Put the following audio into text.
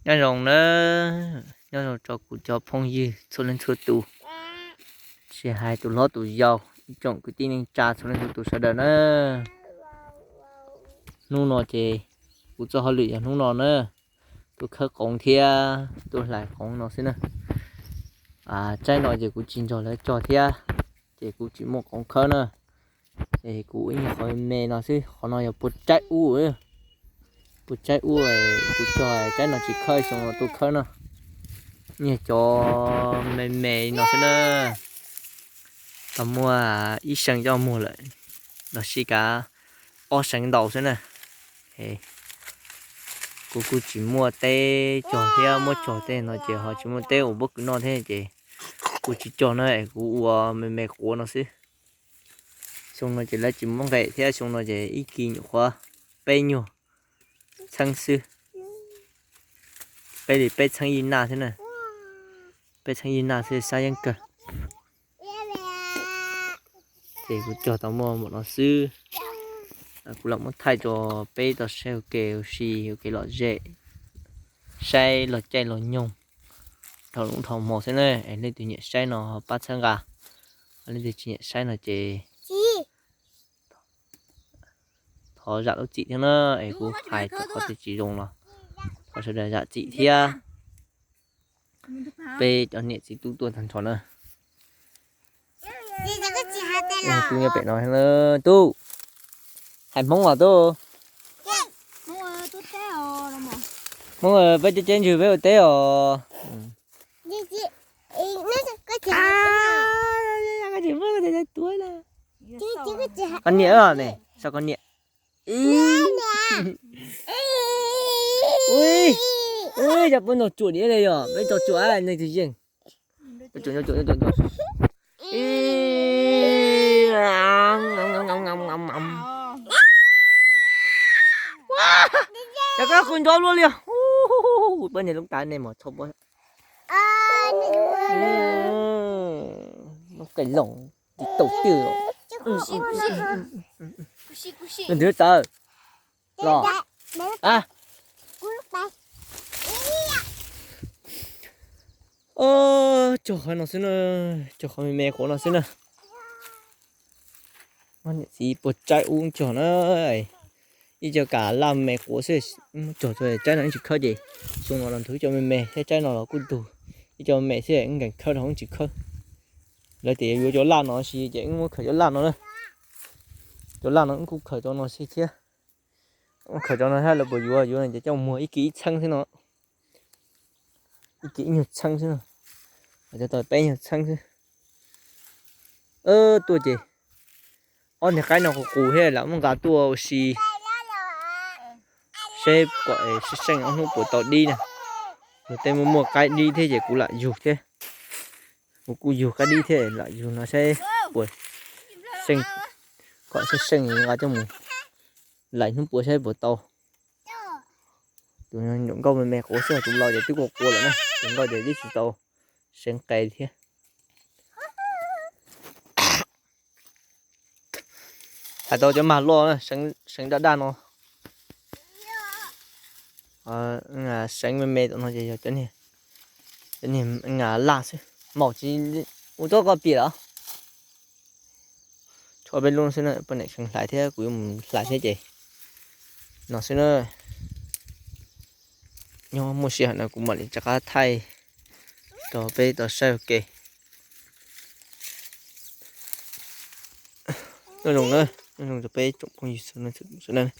Nyob zoo na, nyob zoo rau kuv cov phooj ywg txhua leej txhua tus, tsis hais tus hlob tus yau, ib tsoom kwv tij neej tsa txhua leej txhua tus sawv daws na. Hnub no ces kuv txoj hauj lwm yog hnub no na, tuaj khawb qoov thiab tuaj hlais qoov no xwb na. Tsaib no ces kuv tsis nrog lawv cog thiab, ces kuv tsis muaj qoov khawb na. Es kuv ib nyuag qhov me me no xwb, qhov no yog puas tsaib ub, puas tsaib ub, kuv cog tsaib no tsis khawb, xyoo no tuaj khawb no. Nyuag cov me me no xwb na, tau muaj ib seev coj muag lawm, los sis kav ob seev ntau xwb na. Kuv kuj tsis muaj teb cog thiab, muab cog tej no ces ho tsis muaj teb ua pob kws noj thiab ces kuv tsis cog na, es kuv ua me me quav no xwb. Xyoo no ces lawv tsis muab nqes thiab, xyoo no ces ib kis nyuam qhuav peb nyuag txheeb xwb, peb li peb txheeb yij naj xwb na, peb txheeb yij naj xwb, sab yeeb kawg. Ces kuv cog tau muaj npaum no xwb. Kuv lam muab thaij rau peb tau saib ua ke ua si, ua kev lom zem, saib los caij los nyoog dhau lub dhau hmo xwb na. Es leej twg nyiam saib no pab txhawb nqa, leej twg tsis nyiam saib no ces thov zam lub txim thiab na. Es kuv hais tau qhov twg tsis zoo los thov sawv daws zam txim thiab. Peb cov niam txiv tub tuaj tag nrho na. Tub nyob pem no, tub, hais Hmoob los tub. Hmoob, peb ceb ceb ntswg peb ua teb os. Koj niam ne, saib koj niam. Ui, cov peb nrog tsuam diam li yog peb nrog tsuam neeg twg yeej. Cov koj qw nrov luaj li. Poj niam lub tas nej mas txhob poj. Lub qe loos tiv taus twg. Nws ntiav tawv los. Cog qhov no xwb na, cog qhov me me quav no xwb na. Niam txiv puas tsaib ub cog na, ib co kam laj me quav xwb, cog tsaib no tsis khawb ces xyoo no los ntug ib co me me thiab, tsaib no los kuj ntug ib co me xwb, nkees khawb rau tsis khawb. Lawv tias yuav cov laj no si ces wb muab khaws cov laj no na. Cov laj no wb kuj khaws cov no si thiab. Wb khaws cov no thiab lawv puas yuav, yuav no ces coj muag ib kis ib txheeb xwb no. Ib kis ib nyuag txheeb xwb no. Cov tau peb nyuag txheeb xwb. Tuaj ces ob niag qaib no qus qus thiab lam muab nqa tuaj ua si saib kom seej ob hnub puas tau dib na. Luag tej muaj muaj qaib dib thiab ces kuv lam yug thiab. Kuv kuj yug qaib dib thiab lam yug no saib puas seej, kom seej seej nqa coj mus lais hnub puas saib puas tau. Tus nyuam nkauj me me quav xwb, tus laus ces twb qua qua lawm na, tus nkauj ces twb tsis tau seev qe thiab. Hais tau cov mag loj, seev daj daj no. Seev me me tom no ces yog cov niag laj xwb, maum tsis ua tau koj piam los. Tshuav peb lub xwb na, poj niam seev hlais thiab kuv yuav mus hlais thiab ces no xwb na. Nyob muaj sij hawm no kuv mam li rov qab thaij rau peb tau saib ua ke. Nyob zoo na, nyob zoo rau peb tsoom phooj ywg sawv daws.